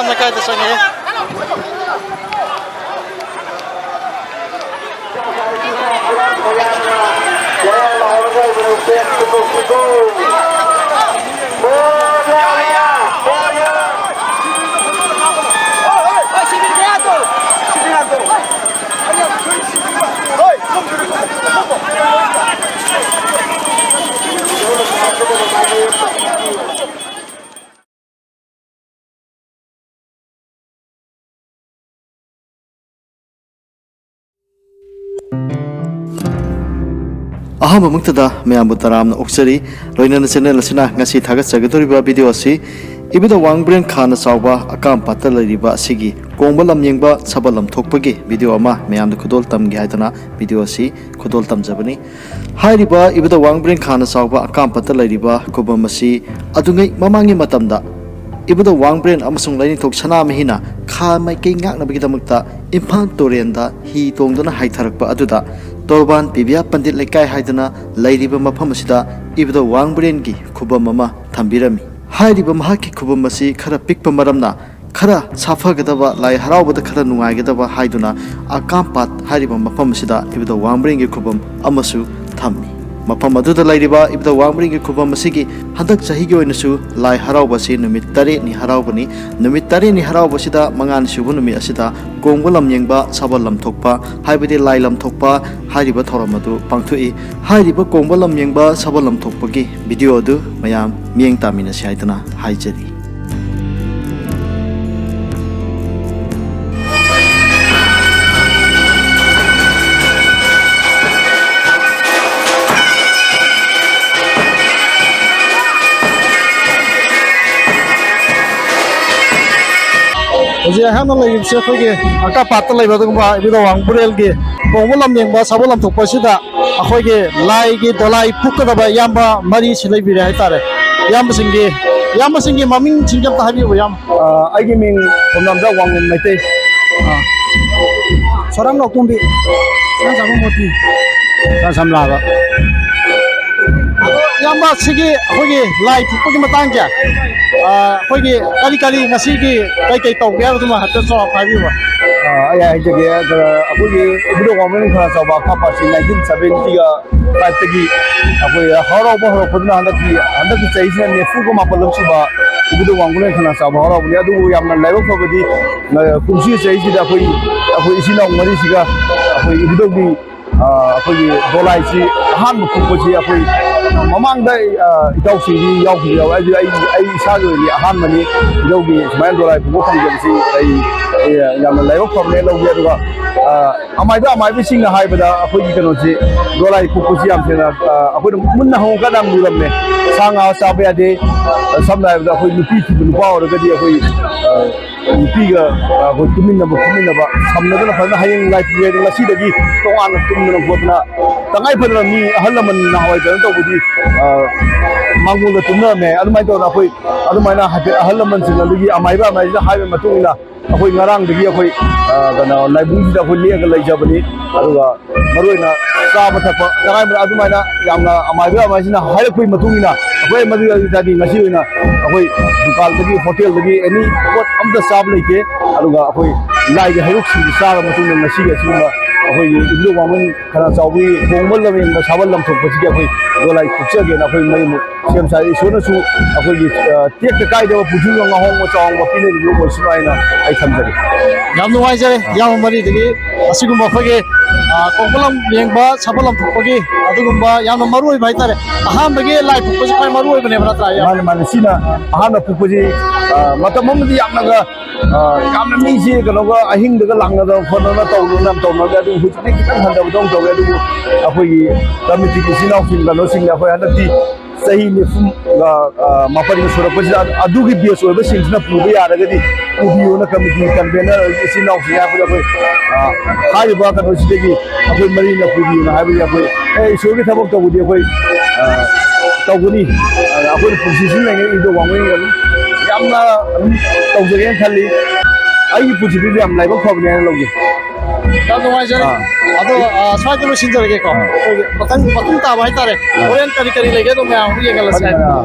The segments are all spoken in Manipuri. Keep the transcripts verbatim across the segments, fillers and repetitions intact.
ꯂꯩꯀꯥꯏꯗ ꯆꯪꯉꯛꯑꯦ꯫ ꯑꯍꯥꯟꯕꯃꯛꯇꯗ ꯃꯌꯥꯝꯕꯨ ꯇꯔꯥꯝꯅ ꯑꯣꯛꯆꯔꯤ꯫ ꯂꯣꯏꯅꯅ channel ꯑꯁꯤꯅ ꯉꯁꯤ ꯊꯥꯒꯠꯆꯒꯗꯧꯔꯤꯕ video ꯑꯁꯤ ꯏꯕꯨꯙꯧ ꯋꯥꯡꯕ꯭ꯔꯦꯟ ꯈꯥꯅ ꯆꯥꯎꯕ ꯑꯀꯥꯝꯄꯥꯠꯇ ꯂꯩꯔꯤꯕ ꯑꯁꯤꯒꯤ ꯀꯣꯡꯕ ꯂꯝꯌꯦꯡꯕ ꯁꯥꯕ ꯂꯝꯊꯣꯛꯄꯒꯤ video ꯑꯃ ꯃꯌꯥꯝꯗ ꯈꯨꯗꯣꯜ ꯇꯝꯒꯦ ꯍꯥꯏꯗꯨꯅ video ꯑꯁꯤ ꯈꯨꯗꯣꯜ ꯇꯝꯖꯕꯅꯤ꯫ ꯍꯥꯏꯔꯤꯕ ꯏꯕꯨꯙꯧ ꯋꯥꯡꯕ꯭ꯔꯦꯟ ꯈꯥꯅ ꯆꯥꯎꯕ ꯑꯀꯥꯝꯄꯥꯠꯇ ꯂꯩꯔꯤꯕ ꯈꯨꯕꯝ ꯑꯁꯤ ꯑꯗꯨꯉꯩ ꯃꯃꯥꯡꯒꯤ ꯃꯇꯝꯗ ꯏꯕꯨꯙꯧ ꯋꯥꯡꯕ꯭ꯔꯦꯟ ꯑꯃꯁꯨꯡ ꯂꯥꯏꯅꯤꯡꯊꯧ ꯁꯅꯥꯃꯍꯤꯅ ꯈꯥ ꯃꯥꯏꯀꯩ ꯉꯥꯛꯅꯕꯒꯤꯗꯃꯛꯇ ꯏꯝꯐꯥꯜ ꯇꯨꯔꯦꯟꯗ ꯍꯤ ꯇꯣꯡꯗꯨꯅ ꯍꯥꯏꯊꯔꯛꯄ ꯑꯗꯨꯗ ꯇꯣꯔꯕꯥꯟ ꯄꯤꯕꯤꯌꯥ ꯄꯟꯗꯤꯠ ꯂꯩꯀꯥꯏ ꯍꯥꯏꯗꯨꯅ ꯂꯩꯔꯤꯕ ꯃꯐꯝ ꯑꯁꯤꯗ ꯏꯕꯨꯙꯧ ꯋꯥꯡꯕ꯭ꯔꯦꯟꯒꯤ ꯈꯨꯕꯝ ꯑꯃ ꯊꯝꯕꯤꯔꯝꯃꯤ꯫ ꯍꯥꯏꯔꯤꯕ ꯃꯍꯥꯛꯀꯤ ꯈꯨꯕꯝ ꯑꯁꯤ ꯈꯔ ꯄꯤꯛꯄ ꯃꯔꯝꯅ ꯈꯔ ꯁꯥꯐꯒꯗꯕ, ꯂꯥꯏ ꯍꯔꯥꯎꯕꯗ ꯈꯔ ꯅꯨꯡꯉꯥꯏꯒꯗꯕ ꯍꯥꯏꯗꯨꯅ ꯑꯀꯥꯝꯄꯥꯠ ꯍꯥꯏꯔꯤꯕ ꯃꯐꯝ ꯑꯁꯤꯗ ꯏꯕꯨꯙꯧ ꯋꯥꯡꯕ꯭ꯔꯦꯟꯒꯤ ꯈꯨꯕꯝ ꯑꯃꯁꯨ ꯊꯝꯃꯤ꯫ ꯃꯐꯝ ꯑꯗꯨꯗ ꯂꯩꯔꯤꯕ ꯏꯕꯨꯙꯧ ꯋꯥꯡꯕ꯭ꯔꯦꯟꯒꯤ ꯈꯨꯕꯝ ꯑꯁꯤꯒꯤ ꯍꯟꯗꯛ ꯆꯍꯤꯒꯤ ꯑꯣꯏꯅꯁꯨ ꯂꯥꯏ ꯍꯔꯥꯎꯕ ꯑꯁꯤ ꯅꯨꯃꯤꯠ ꯇꯔꯦꯠꯅꯤ ꯍꯔꯥꯎꯕꯅꯤ꯫ ꯅꯨꯃꯤꯠ ꯇꯔꯦꯠꯅꯤ ꯍꯔꯥꯎꯕꯁꯤꯗ ꯃꯉꯥꯅꯤ ꯁꯨꯕ ꯅꯨꯃꯤꯠ ꯑꯁꯤꯗ ꯀꯣꯡꯕ ꯂꯝꯌꯦꯡꯕ ꯁꯥꯕ ꯂꯝꯊꯣꯛꯄ ꯍꯥꯏꯕꯗꯤ ꯂꯥꯏ ꯂꯝꯊꯣꯛꯄ ꯍꯥꯏꯔꯤꯕ ꯊꯧꯔꯝ ꯑꯗꯨ ꯄꯥꯡꯊꯣꯛꯏ꯫ ꯍꯥꯏꯔꯤꯕ ꯀꯣꯡꯕ ꯂꯝꯌꯦꯡꯕ ꯁꯥꯕ ꯂꯝꯊꯣꯛꯄꯒꯤ video ꯑꯗꯨ ꯃꯌꯥꯝ ꯃꯤꯠꯌꯦꯡ ꯇꯥꯃꯤꯟꯅꯁꯤ ꯍꯥꯏꯗꯨꯅ ꯍꯥꯏꯖꯔꯤ꯫ ꯍꯧꯖꯤꯛ ꯑꯩꯍꯥꯛꯅ ꯂꯩꯔꯤꯕꯁꯦ ꯑꯩꯈꯣꯏꯒꯤ ꯑꯀꯥꯝꯄꯥꯠꯇ ꯂꯩꯕ ꯑꯗꯨꯒꯨꯝꯕ ꯏꯕꯨꯙꯧ ꯋꯥꯡꯕ꯭ꯔꯦꯜꯒꯤ ꯀꯣꯡꯕ ꯂꯝꯌꯦꯡꯕ ꯁꯥꯕ ꯂꯝꯊꯣꯛꯄ ꯑꯁꯤꯗ ꯑꯩꯈꯣꯏꯒꯤ ꯂꯥꯏꯒꯤ ꯗꯣꯂꯥꯏ ꯄꯨꯛꯀꯗꯕ ꯏꯌꯥꯝꯕ ꯃꯔꯤꯁꯤ ꯂꯩꯕꯤꯔꯦ ꯍꯥꯏꯇꯥꯔꯦ꯫ ꯏꯌꯥꯝꯕꯁꯤꯡꯒꯤ, ꯏꯌꯥꯝꯕꯁꯤꯡꯒꯤ ꯃꯃꯤꯡꯁꯤꯡꯁꯦ ꯑꯝꯇ ꯍꯥꯏꯕꯤꯌꯨꯕ, ꯏꯌꯥꯝꯕ꯫ ꯑ, ꯑꯩꯒꯤ ꯃꯤꯡ ꯈꯣꯝꯅꯥꯝꯖꯥ ꯋꯥꯡꯂꯦꯟ ꯃꯩꯇꯩ꯫ ꯑ, ꯁꯣꯔꯥꯝ ꯅꯥꯎꯇꯣꯝꯕꯤ꯫ ꯁꯅꯥꯖꯥꯕꯝ ꯃꯣꯇꯤ꯫ ꯁꯅꯥ ꯁꯝꯂꯥꯕ꯫ ꯑꯗꯣ ꯏꯌꯥꯝꯕ, ꯁꯤꯒꯤ ꯑꯩꯈꯣꯏꯒꯤ ꯂꯥꯏ ꯊꯣꯛꯄꯒꯤ ꯃꯇꯥꯡꯁꯦ, ꯑꯩꯈꯣꯏꯒꯤ ꯀꯔꯤ ꯀꯔꯤ ꯉꯁꯤꯒꯤ ꯀꯩ ꯀꯩ ꯇꯧꯒꯦ ꯍꯥꯏꯕꯗꯨꯃ ꯍꯥꯏꯐꯦꯠ ꯆꯥꯎꯔꯥꯛꯄ ꯍꯥꯏꯕꯤꯌꯨꯕ꯫ ꯑꯥ, ꯑꯩ ꯍꯥꯏꯖꯒꯦ꯫ ꯑꯗ ꯑꯩꯈꯣꯏꯒꯤ ꯏꯕꯨꯙꯧ ꯋꯥꯡꯕ꯭ꯔꯦꯟ ꯈꯅꯥꯎ ꯆꯥꯎꯕ ꯈꯥ ꯄꯥꯔꯁꯤ nineteen seventy-ꯒ five-ꯇꯒꯤ ꯑꯩꯈꯣꯏ ꯍꯔꯥꯎꯕ ꯍꯧꯔꯛꯄꯗꯨꯅ ꯍꯟꯗꯛꯀꯤ, ꯍꯟꯗꯛꯀꯤ ꯆꯍꯤꯁꯤꯅ ꯅꯤꯐꯨꯒ ꯃꯥꯄꯜꯂꯛ ꯁꯨꯕ ꯏꯕꯨꯙꯧ ꯋꯥꯡꯕ꯭ꯔꯦꯟ ꯈꯅꯥꯎ ꯆꯥꯎꯕ ꯍꯔꯥꯎꯕꯅꯤ꯫ ꯑꯗꯨꯕꯨ ꯌꯥꯝꯅ ꯂꯥꯏꯕꯛ ꯐꯕꯗꯤ, ꯑ, ꯀꯨꯝꯁꯤ ꯆꯍꯤꯁꯤꯗ ꯑꯩꯈꯣꯏ, ꯑꯩꯈꯣꯏ ꯏꯆꯤꯜ ꯏꯅꯥꯎ ꯃꯔꯤꯁꯤꯒ ꯑꯩꯈꯣꯏ ꯏꯕꯨꯙꯧꯒꯤ, ꯑ, ꯑꯩꯈꯣꯏꯒꯤ ꯗꯣꯂꯥꯏꯁꯤ ꯑꯍꯥꯟꯕ ꯐꯨꯛꯄꯁꯤ ꯑꯩꯈꯣꯏ ꯃꯃꯥꯡꯗ, ꯑ, ꯏꯇꯥꯎꯁꯤꯡꯗꯤ ꯌꯥꯎꯈꯤꯕ ꯌꯥꯎꯋꯦ꯫ ꯑꯩ, ꯑꯩ, ꯑꯩ ꯏꯁꯥꯒꯤ ꯑꯣꯏꯅꯗꯤ ꯑꯍꯥꯟꯕꯅꯤ ꯏꯕꯨꯙꯧꯒꯤ ꯁꯨꯃꯥꯏꯅ ꯗꯣꯂꯥꯏ ꯐꯨꯛꯄ ꯐꯪꯖꯕꯁꯤ꯫ ꯑꯩ, ꯑꯩ ꯌꯥꯝꯅ ꯂꯥꯏꯕꯛ ꯐꯕꯅꯦ ꯂꯧꯖꯩ꯫ ꯑꯗꯨꯒ, ꯑ, ꯑꯃꯥꯏꯕ ꯑꯃꯥꯏꯕꯤꯁꯤꯡꯅ ꯍꯥꯏꯕꯗ ꯑꯩꯈꯣꯏꯒꯤ ꯀꯩꯅꯣꯁꯤ, ꯗꯣꯂꯥꯏ ꯐꯨꯛꯄꯁꯤ ꯌꯥꯝ ꯊꯦꯡꯅ, ꯑ, ꯑꯩꯈꯣꯏꯅ ꯃꯨꯟꯅ ꯍꯪꯉꯀꯥꯟꯗ ꯌꯥꯝ ꯂꯨꯔꯝꯃꯦ꯫ ꯁꯥ ꯉꯥ ꯆꯥꯕ ꯌꯥꯗꯦ꯫ ꯑ, ꯁꯝꯅ ꯍꯥꯏꯔꯕꯗ ꯑꯩꯈꯣꯏ ꯅꯨꯄꯤ ꯊꯤꯕ ꯅꯨꯄꯥ ꯑꯣꯏꯔꯒꯗꯤ ꯑꯩꯈꯣꯏ, ꯑ, ꯅꯨꯄꯤꯒ, ꯑ, ꯑꯩꯈꯣꯏ ꯇꯨꯃꯤꯟꯅꯕ ꯈꯣꯠꯃꯤꯟꯅꯕ ꯁꯝꯅꯗꯅ ꯐꯖꯅ ꯍꯌꯦꯡ ꯂꯥꯏ ꯄꯨꯔꯦꯜ ꯉꯁꯤꯗꯒꯤ ꯇꯣꯉꯥꯟꯅ ꯇꯨꯝꯗꯅ ꯈꯣꯠꯇꯅ ꯇꯉꯥꯏ ꯐꯗꯅ ꯃꯤ ꯑꯍꯜ ꯂꯃꯟ ꯅꯍꯥꯟꯋꯥꯏ ꯀꯩꯅꯣ ꯇꯧꯕꯗꯤ, ꯑ, ꯃꯥꯡꯒꯣꯜꯗ ꯇꯨꯝꯅꯔꯝꯃꯦ꯫ ꯑꯗꯨꯃꯥꯏꯅ ꯇꯧꯗꯅ ꯑꯩꯈꯣꯏ ꯑꯗꯨꯃꯥꯏꯅ ꯍꯥꯏꯐꯦꯠ ꯑꯍꯜ ꯂꯃꯟꯁꯤꯡ ꯑꯗꯨꯒꯤ ꯑꯃꯥꯏꯕ ꯑꯃꯥꯏꯕꯁꯤꯅ ꯍꯥꯏꯕꯒꯤ ꯃꯇꯨꯡ ꯏꯟꯅ ꯑꯩꯈꯣꯏ ꯉꯔꯥꯡꯗꯒꯤ ꯑꯩꯈꯣꯏ, ꯑ, ꯀꯩꯅꯣ, ꯂꯥꯏꯕꯨꯡꯁꯤꯗ ꯑꯩꯈꯣꯏ ꯂꯦꯛꯑꯒ ꯂꯩꯖꯕꯅꯤ꯫ ꯑꯗꯨꯒ ꯃꯔꯨꯑꯣꯏꯅ ꯆꯥꯕ ꯊꯛꯄ ꯇꯉꯥꯏ ꯐꯗꯅ ꯑꯗꯨꯃꯥꯏꯅ ꯌꯥꯝꯅ ꯑꯃꯥꯏꯕ ꯑꯃꯥꯏꯁꯤꯅ ꯍꯥꯏꯔꯛꯄꯒꯤ ꯃꯇꯨꯡ ꯏꯟꯅ ꯑꯩꯈꯣꯏ ꯃꯗꯨ ꯑꯗꯨ ꯇꯥꯔꯗꯤ ꯉꯁꯤ ꯑꯣꯏꯅ ꯑꯩꯈꯣꯏ ꯗꯨꯀꯥꯟꯗꯒꯤ, ꯍꯣꯇꯦꯜꯗꯒꯤ ꯑꯦꯅꯤ ꯄꯣꯠ ꯑꯝꯇ ꯆꯥꯕ ꯂꯩꯇꯦ꯫ ꯑꯗꯨꯒ ꯑꯩꯈꯣꯏ ꯂꯥꯏꯒꯤ ꯍꯩꯔꯨꯛꯁꯤꯡꯁꯤ ꯆꯥꯔꯕ ꯃꯇꯨꯡꯗ ꯉꯁꯤꯒꯤ ꯑꯁꯤꯒꯨꯝꯕ ꯑꯩꯈꯣꯏꯒꯤ ꯏꯕꯨꯙꯧ ꯋꯥꯡꯕ꯭ꯔꯦꯟ ꯈꯅꯥꯎ ꯆꯥꯎꯕꯒꯤ ꯊꯣꯡꯕ ꯂꯝꯕꯦꯟꯕ ꯁꯥꯕ ꯂꯝꯊꯣꯛꯄꯁꯤꯒꯤ ꯑꯩꯈꯣꯏ ꯗꯣꯂꯥꯏ ꯐꯨꯛꯆꯒꯦꯅ ꯑꯩꯈꯣꯏ ꯃꯌꯨꯝ ꯁꯦꯝ ꯁꯥꯔꯦ꯫ ꯏꯁꯣꯔꯅꯁꯨ ꯑꯩꯈꯣꯏꯒꯤ, ꯑ, ꯇꯦꯛꯇ ꯀꯥꯏꯗꯕ ꯄꯨꯟꯁꯤꯒ ꯉꯥꯍꯣꯡꯕ ꯆꯥꯍꯣꯡꯕ ꯄꯤꯅꯔꯤꯕ ꯑꯣꯏꯁꯅꯨ ꯍꯥꯏꯅ ꯑꯩ ꯊꯝꯖꯒꯦ꯫ ꯌꯥꯝ ꯅꯨꯡꯉꯥꯏꯖꯔꯦ, ꯏꯌꯥꯝꯕ ꯃꯔꯤꯗꯒꯤ ꯑꯁꯤꯒꯨꯝꯕ ꯑꯩꯈꯣꯏꯒꯤ, ꯑ, ꯀꯣꯡꯕ ꯂꯝ ꯌꯦꯡꯕ ꯁꯥꯕ ꯂꯝꯊꯣꯛꯄꯒꯤ ꯑꯗꯨꯒꯨꯝꯕ ꯌꯥꯝꯅ ꯃꯔꯨ ꯑꯣꯏꯕ ꯍꯥꯏꯇꯥꯔꯦ꯫ ꯑꯍꯥꯟꯕꯒꯤ ꯂꯥꯏ ꯐꯨꯛꯄꯁꯤ ꯈ꯭ꯋꯥꯏ ꯃꯔꯨ ꯑꯣꯏꯕꯅꯦꯕ, ꯅꯠꯇ꯭ꯔꯥ, ꯏꯌꯥꯝꯕ? ꯃꯥꯅꯦ, ꯃꯥꯅꯦ꯫ ꯁꯤꯅ ꯑꯍꯥꯟꯕ ꯐꯨꯛꯄꯁꯤ, ꯑ, ꯃꯇꯝ ꯑꯃꯗꯤ ꯌꯥꯝꯅꯒ, ꯑ, ꯌꯥꯝꯅ ꯃꯤꯁꯤ ꯀꯩꯅꯣꯒ ꯑꯍꯤꯡꯗꯒ ꯂꯥꯡꯅꯗꯅ ꯈꯣꯠꯅꯗꯅ ꯇꯧꯗꯅ ꯌꯥꯝ ꯇꯧꯅꯔꯝꯃꯤ꯫ ꯑꯗꯨ ꯍꯧꯖꯤꯛꯇꯤ ꯈꯤꯇꯪ ꯍꯟꯊꯕꯗꯧꯅ ꯇꯧꯔꯦ꯫ ꯑꯗꯨꯕꯨ ꯑꯩꯈꯣꯏꯒꯤ ꯀꯃꯤꯇꯤꯒꯤ ꯏꯆꯤꯜ ꯏꯅꯥꯎꯁꯤꯡ ꯀꯩꯅꯣꯁꯤꯡꯅ ꯑꯩꯈꯣꯏ ꯍꯟꯗꯛꯇꯤ ꯆꯍꯤ ꯅꯤꯐꯨ, ꯑ, ꯑ, ꯃꯥꯄꯟꯒ ꯁꯨꯔꯛꯄꯁꯤꯗ ꯑꯗꯨꯒꯤ batch ꯑꯣꯏꯕꯁꯤꯡꯁꯤꯅ ꯄꯨꯕ ꯌꯥꯔꯒꯗꯤ ꯄꯨꯕꯤꯌꯨꯅ ꯀꯃꯤꯇꯤ convener ꯏꯆꯤꯜ ꯏꯅꯥꯎꯁꯤꯡ ꯍꯥꯏꯕꯗ ꯑꯩꯈꯣꯏ, ꯑ, ꯍꯥꯏꯔꯤꯕ ꯀꯩꯅꯣꯁꯤꯗꯒꯤ ꯑꯩꯈꯣꯏ ꯃꯔꯤꯅ ꯄꯨꯕꯤꯌꯨꯅ ꯍꯥꯏꯕꯗꯤ ꯑꯩꯈꯣꯏ, "ꯑꯦ, ꯏꯁꯣꯔꯒꯤ ꯊꯕꯛ ꯇꯧꯕꯗꯤ ꯑꯩꯈꯣꯏ, ꯑ, ꯇꯧꯒꯅꯤ꯫ ꯑ, ꯑꯩꯈꯣꯏꯅ ꯄꯨꯟꯁꯤꯁꯤ ꯂꯩꯉꯩ ꯏꯕꯨꯙꯧ ꯋꯥꯡꯕ꯭ꯔꯦꯟꯒ ꯑꯗꯨꯝ ꯌꯥꯝꯅ ꯑꯗꯨꯝ ꯇꯧꯖꯒꯦꯅ ꯈꯜꯂꯤ꯫ ꯑꯩꯒꯤ ꯄꯨꯟꯁꯤꯗꯗꯤ ꯌꯥꯝ ꯂꯥꯏꯕꯛ ꯐꯕꯅꯦ ꯍꯥꯏꯅ ꯂꯧꯖꯩ"꯫ ꯌꯥꯝ ꯅꯨꯡꯉꯥꯏꯖꯔꯦ꯫ ꯑꯥ꯫ ꯑꯗꯣ, ꯑꯥ, ꯁ꯭ꯋꯥꯏꯗ ꯂꯣꯏꯁꯤꯟꯖꯔꯒꯦꯀꯣ꯫ ꯑꯥ꯫ ꯑꯩꯈꯣꯏꯒꯤ ꯃꯊꯪ, ꯃꯇꯨꯡ ꯇꯥꯕ ꯍꯥꯏꯇꯥꯔꯦ꯫ ꯑꯥ꯫ ꯍꯣꯔꯦꯟ ꯀꯔꯤ ꯀꯔꯤ ꯂꯩꯒꯦ ꯑꯗꯣ ꯃꯌꯥꯝ ꯑꯃꯨꯛ ꯌꯦꯡꯍꯜꯂꯁꯤ꯫ ꯑꯥ꯫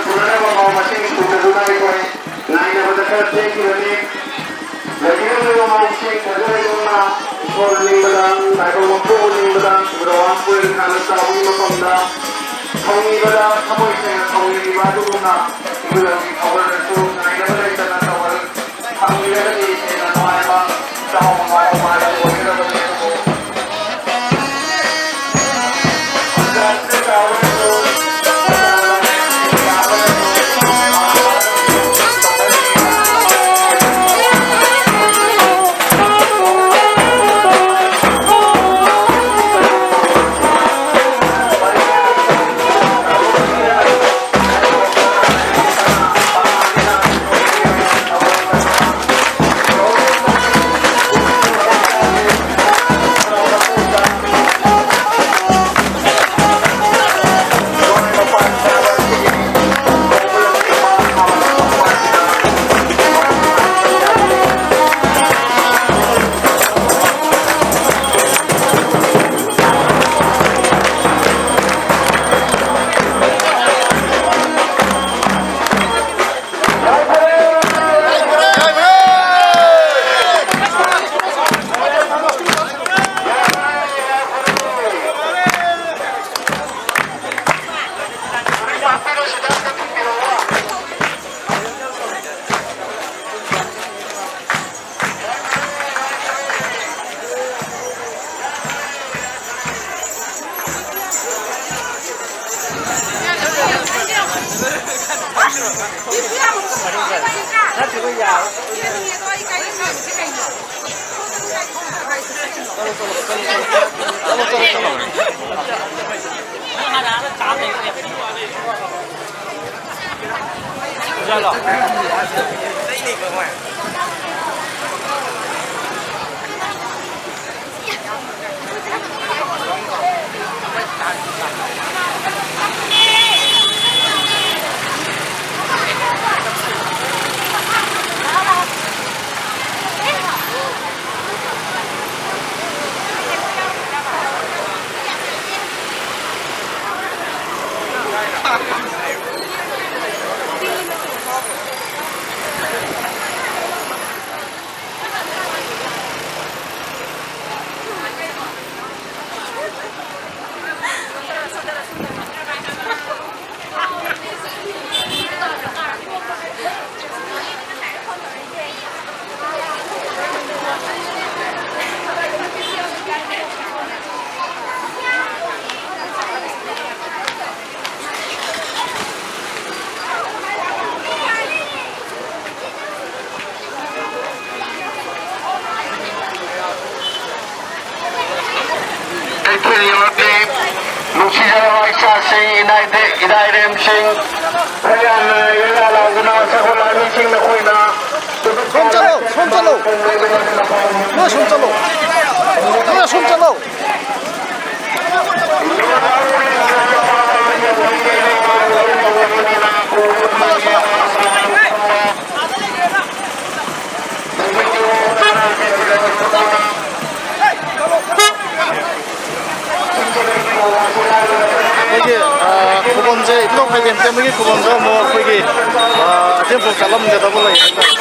ꯄꯨꯔꯛꯅꯕ ꯃꯧ ꯃꯁꯤꯡ ꯁꯨꯗꯗꯨꯅ ꯑꯩꯈꯣꯏ ꯉꯥꯏꯅꯕꯗ ꯈꯔ ꯊꯦꯡꯈꯤꯕꯅꯤ꯫ ꯂꯩꯕꯤꯔꯝꯂꯤꯕ ꯃꯧꯁꯤꯡ ꯊꯥꯖꯕꯒꯨꯝꯅ ꯏꯁꯣꯔ ꯅꯤꯡꯕꯗ, ꯇꯥꯏꯕꯪ ꯃꯄꯨ ꯅꯤꯡꯕꯗ, ꯒꯨꯔꯨ ꯄꯨꯔꯦꯜ ꯈꯥꯟꯅ ꯆꯥꯎꯕꯒꯤ ꯃꯐꯝꯗ ꯊꯧꯅꯤꯕꯗ ꯊꯃꯣꯏ ꯁꯦꯡꯅ ꯊꯧꯅꯤꯕ ꯑꯗꯨꯒꯨꯝꯅ ꯏꯕꯨꯙꯧꯒꯤ ꯊꯧꯒꯜꯗꯁꯨ ꯉꯥꯏꯅꯕ ꯂꯩꯇꯅ ꯊꯧꯒꯜ ꯊꯝꯕꯤꯔꯒꯗꯤ ꯍꯦꯟꯅ ꯅꯨꯡꯉꯥꯏꯕ ꯆꯥꯎꯕ ꯃꯑꯣꯡ ꯃꯥꯟꯗ ꯑꯣꯏꯒꯗꯕꯅꯤ꯫ ꯅꯨꯡꯁꯤꯖꯔꯕ ꯏꯆꯥꯁꯤꯡ, ꯏꯅꯥꯏꯗꯦ-, ꯏꯅꯥꯏꯔꯦꯝꯁꯤꯡ, ꯃꯌꯥꯝꯅ ꯏꯔꯥ ꯂꯥꯎꯗꯨꯅ ꯁꯒꯣꯜ ꯂꯥꯟꯃꯤꯁꯤꯡ ꯅꯈꯣꯏꯅ ꯁꯣꯝ ꯆꯠꯂꯣ, ꯁꯣꯝ ꯆꯠꯂꯣ꯫ ꯅꯣꯏ ꯁꯣꯝ ꯆꯠꯂꯣ꯫ ꯅꯣꯏ ꯁꯣꯝ ꯆꯠꯂꯣ꯫ ꯑꯩꯈꯣꯏꯒꯤ, ꯑ, ꯈꯨꯕꯝꯁꯦ, ꯏꯕꯨꯙꯧ ꯈꯥꯏꯗꯦꯝ ꯆꯦꯟꯕꯒꯤ ꯈꯨꯕꯝꯗ ꯑꯃꯨꯛ ꯑꯩꯈꯣꯏꯒꯤ, ꯑ, ꯑꯊꯦꯟ ꯄꯣꯠ ꯆꯠꯂꯝꯒꯗꯕ ꯂꯩ ꯍꯥꯏꯇꯥꯔꯦ꯫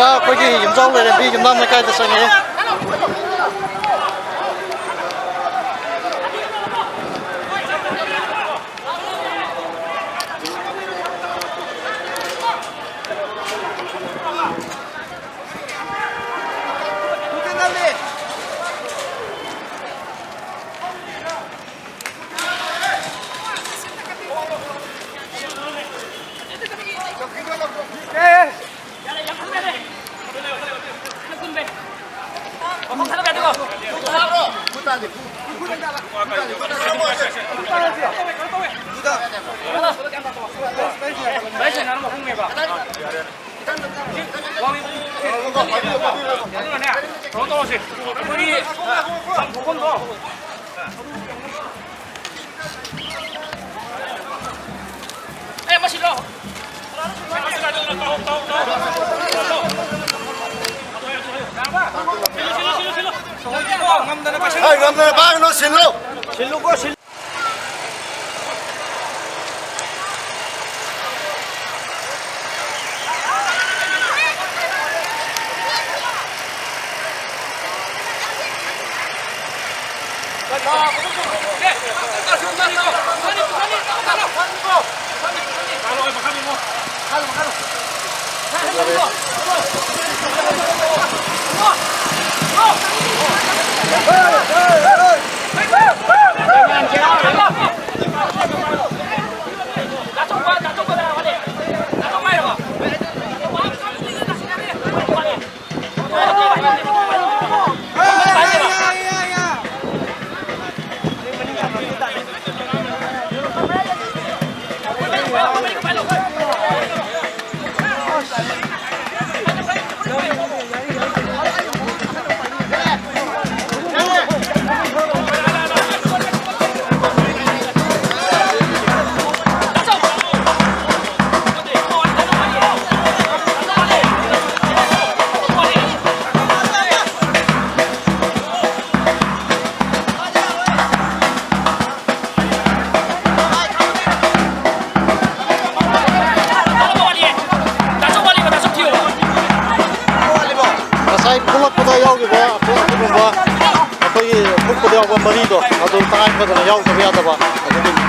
ꯑꯩꯈꯣꯏꯒꯤ ꯌꯨꯝꯖꯥꯎ ꯂꯩꯔꯦꯝꯕꯤ ꯌꯨꯝꯅꯥꯝ ꯂꯩꯀꯥꯏꯗ ꯆꯪꯉꯛꯑꯦ꯫ ꯉꯝꯗꯅ ꯄꯥꯏꯒꯅꯨ, ꯁꯤꯜꯂꯨ꯫ ꯁꯤꯜꯂꯨꯀꯣ, ꯁꯤꯜꯂꯨ꯫ ꯃꯔꯤꯗꯣ ꯑꯗꯨ ꯇꯉꯥꯏ ꯐꯗꯅ ꯌꯥꯎꯗꯕ ꯌꯥꯗꯕ ꯑꯗꯨꯒꯤꯅꯤ꯫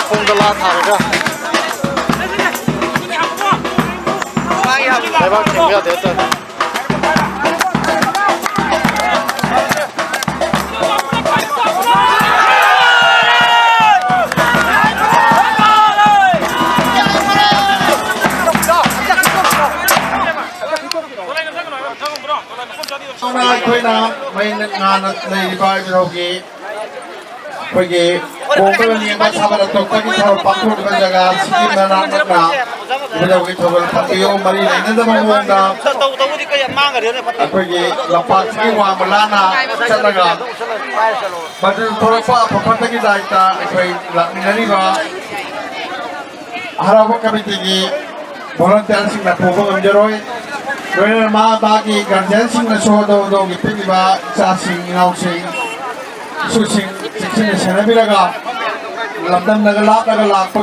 ꯈꯣꯡꯗ ꯂꯥ ꯊꯥꯔꯒ ꯂꯩꯕꯥꯛ ꯊꯦꯡꯕ ꯌꯥꯗꯦ ꯍꯥꯏꯇꯥꯔꯦ꯫ ꯑꯩꯈꯣꯏꯅ ꯃꯩ ꯉꯥꯟꯅ ꯂꯩꯔꯤꯕ ꯏꯕꯨꯙꯧꯒꯤ ꯑꯩꯈꯣꯏꯒꯤ ꯀꯣꯡꯀꯜ ꯂꯦꯡꯕ ꯁꯥꯕ ꯂꯝꯊꯣꯛꯄꯒꯤ ꯊꯧꯔꯝ ꯄꯥꯡꯊꯣꯛꯂꯤꯕ ꯖꯒꯥ ꯑꯁꯤꯒꯤ ꯃꯅꯥꯛ ꯅꯛꯅ ꯏꯕꯨꯙꯧꯒꯤ ꯊꯧꯒꯜ ꯐꯝꯕꯤꯌꯨ꯫ ꯃꯔꯤ ꯂꯩꯅꯗꯕ ꯃꯑꯣꯡꯗ ꯑꯩꯈꯣꯏꯒꯤ ꯂꯝꯄꯥꯛꯁꯤꯒꯤ ꯋꯥꯡꯃ ꯂꯥꯟꯅ ꯆꯠꯂꯒ ꯃꯗꯨꯗ ꯊꯣꯛꯂꯛꯄ ꯑꯐ ꯐꯠꯇꯒꯤ ꯗꯥꯏꯇ ꯑꯩꯈꯣꯏ ꯂꯥꯛꯃꯤꯟꯅꯔꯤꯕ ꯍꯔꯥꯎꯕ ꯀꯃꯤꯇꯤꯒꯤ ꯚꯣꯂꯨꯟꯇꯤꯌꯔꯁꯤꯡꯅ ꯄꯨꯕ ꯉꯝꯖꯔꯣꯏ꯫ ꯂꯣꯏꯅꯅ ꯃꯥ ꯃꯥꯒꯤ ꯒꯥꯔꯖꯤꯌꯟꯁꯤꯡꯅꯁꯨ ꯑꯗꯣꯝ ꯑꯗꯣꯝꯒꯤ ꯄꯤꯛꯂꯤꯕ ꯏꯆꯥꯁꯤꯡ, ꯏꯅꯥꯎꯁꯤꯡ, ꯏꯁꯨꯁꯤꯡ ꯆꯦꯛꯁꯤꯟꯅ ꯁꯦꯟꯅꯕꯤꯔꯒ ꯂꯝꯗꯝꯗꯒ ꯂꯥꯞꯂꯒ ꯂꯥꯛꯄ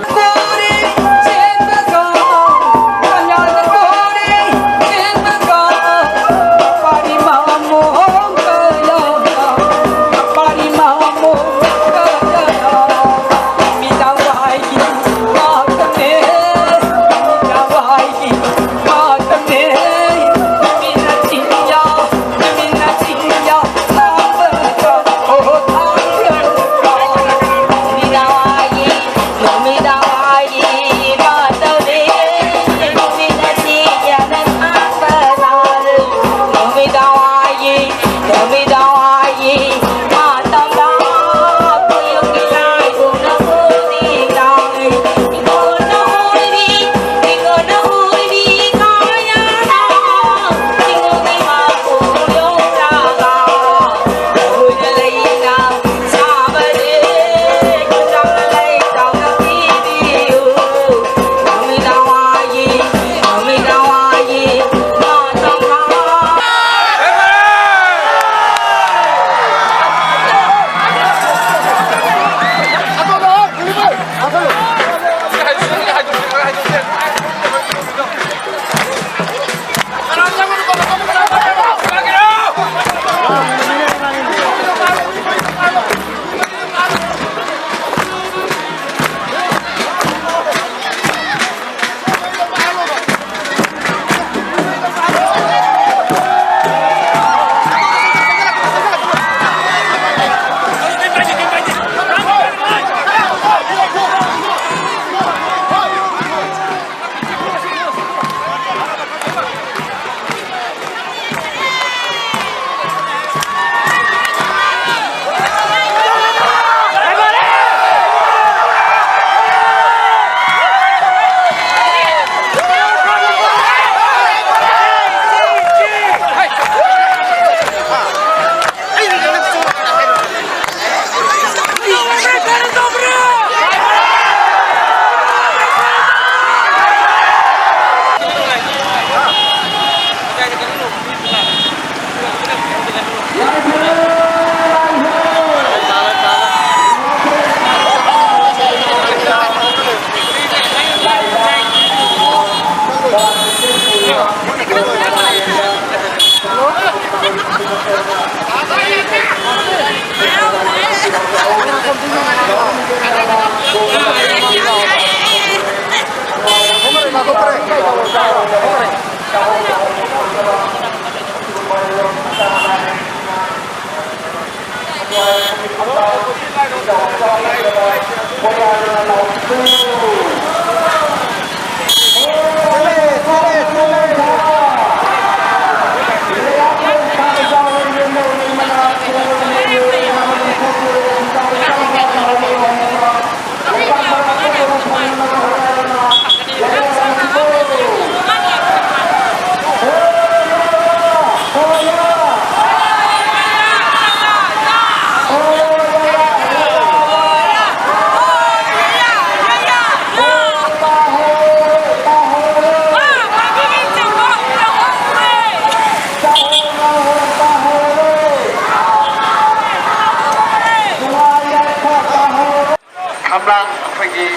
ꯈꯝꯂꯥꯡ ꯑꯩꯈꯣꯏꯒꯤ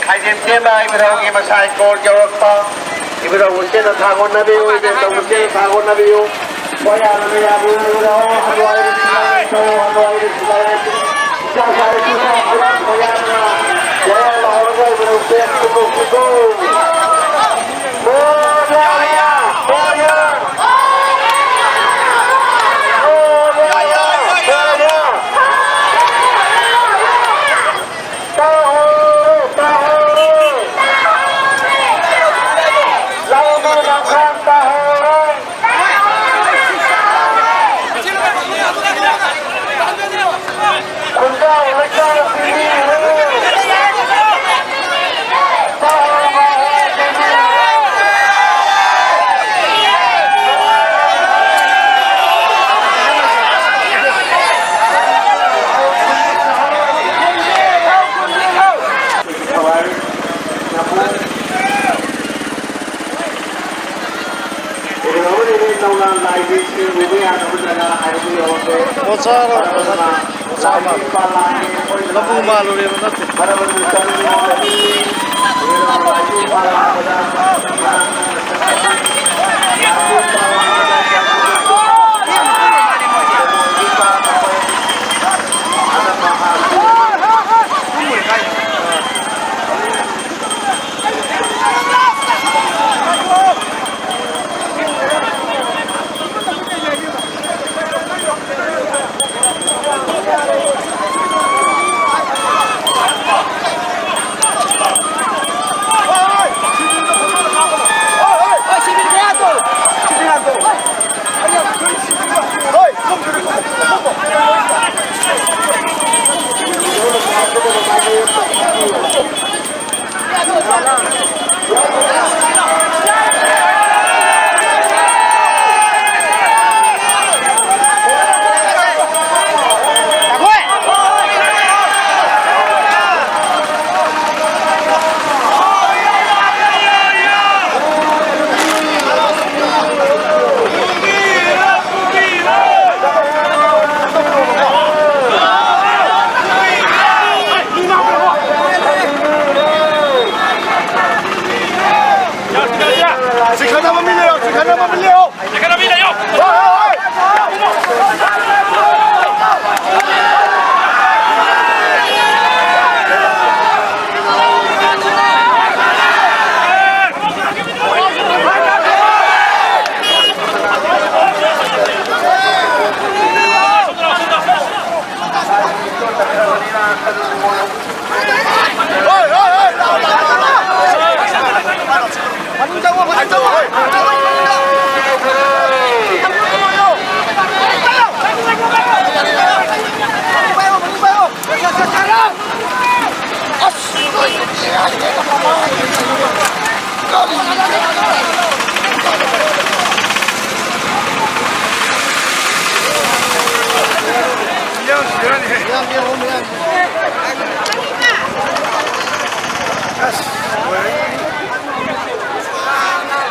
ꯈꯥꯏꯗꯦꯝ ꯆꯦꯟꯕ ꯏꯕꯨꯙꯧꯒꯤ ꯃꯁꯥꯏ ꯀꯣꯔ ꯌꯧꯔꯛꯄ꯫ ꯏꯕꯨꯙꯧ ꯎꯆꯦꯟꯅ ꯊꯥꯡꯒꯣꯟꯅꯕꯤꯌꯨ, ꯏꯕꯦꯟꯗꯧ ꯎꯆꯦꯟꯅ ꯊꯥꯡꯒꯣꯟꯅꯕꯤꯌꯨ꯫ ꯃꯣꯏꯔꯥꯡꯅ ꯃꯌꯥꯝꯕꯨ ꯎꯔꯣ, ꯍꯜꯋꯥꯏ ꯂꯩꯁꯤꯜꯂꯛꯑꯦ, ꯍꯜꯋꯥꯏ ꯂꯩꯁꯤꯜꯂꯛꯑꯦ꯫ ꯏꯆꯥ ꯁꯥꯏ ꯏꯆꯥ ꯁꯥꯏ ꯃꯣꯏꯔꯥꯡꯅ ꯃꯌꯥꯝ ꯂꯥꯎꯔꯒ ꯏꯕꯨꯙꯧ ꯎꯆꯦꯟ ꯄꯨꯊꯣꯛꯄꯤꯈꯣ꯫ ꯃꯣꯏꯔꯥꯡ, ꯃꯣꯏꯔꯥꯡ꯫ ꯂꯥꯏꯗꯤ ꯁꯦꯡꯗꯣꯛꯄ ꯌꯥꯗꯕ ꯖꯒꯥ ꯍꯥꯏꯕꯗꯨ ꯌꯧꯔꯛꯂꯦ꯫ ꯑꯣꯖꯥꯔꯣ? ꯃꯔꯝ ꯑꯗꯨꯅ ꯅꯠꯇꯦ, ꯑꯣꯖꯥ ꯃꯥꯜꯂꯦ꯫ ꯂꯥꯏꯗꯤ ꯄꯥꯜꯂꯛꯑꯒꯦ꯫ ꯑꯩꯈꯣꯏ ꯂꯕꯨ ꯃꯥꯜꯂꯨꯔꯦꯕ ꯅꯠꯇꯦ꯫ ꯃꯔꯝ ꯑꯗꯨꯅ ꯆꯠꯃꯤꯟꯅꯔꯒꯗꯤ ꯂꯥꯏꯗꯤ ꯄꯥꯜꯂꯛꯄꯗ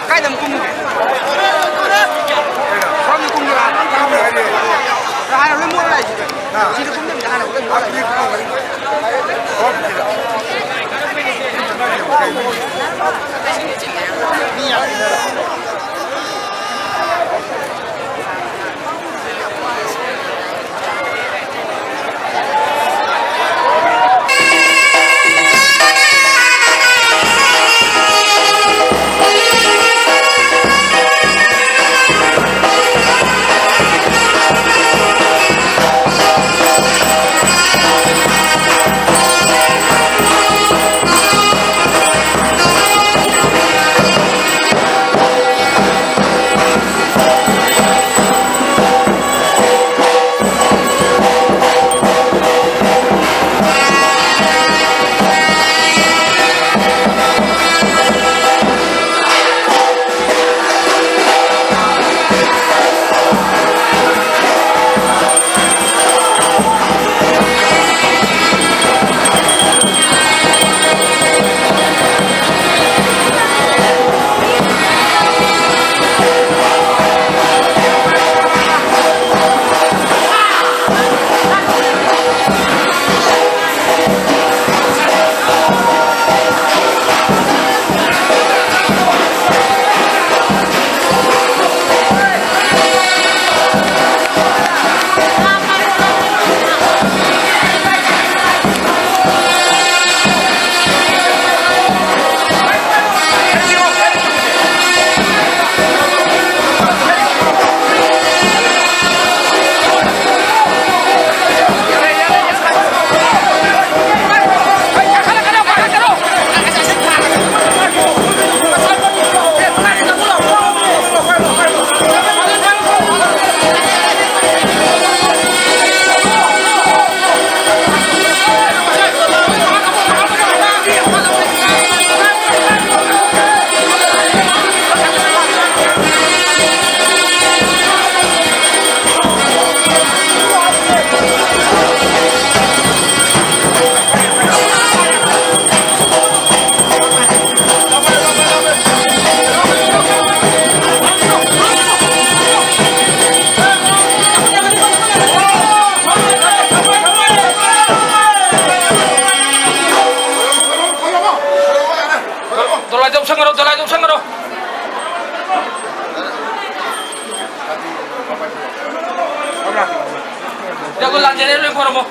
ꯀꯥꯏꯗ ꯑꯃꯨꯛ ꯀꯨꯝꯃꯨꯒꯦ? ꯁꯣꯝꯗ ꯀꯨꯝꯒꯦꯔꯥ? ꯍꯥꯟꯅ ꯂꯣꯏ ꯃꯣꯠꯂ ꯂꯥꯛꯏꯁꯤꯗꯤ꯫ ꯁꯤꯗ ꯀꯨꯝꯗꯕꯤꯗ ꯍꯥꯟꯅ ꯂꯣꯏ ꯃꯣꯠꯂ ꯂꯥꯛꯏꯁꯤꯗꯤ꯫ ꯂꯥꯟꯖꯔꯦ, ꯂꯣꯏ ꯈꯣꯏꯔꯝꯃꯣ꯫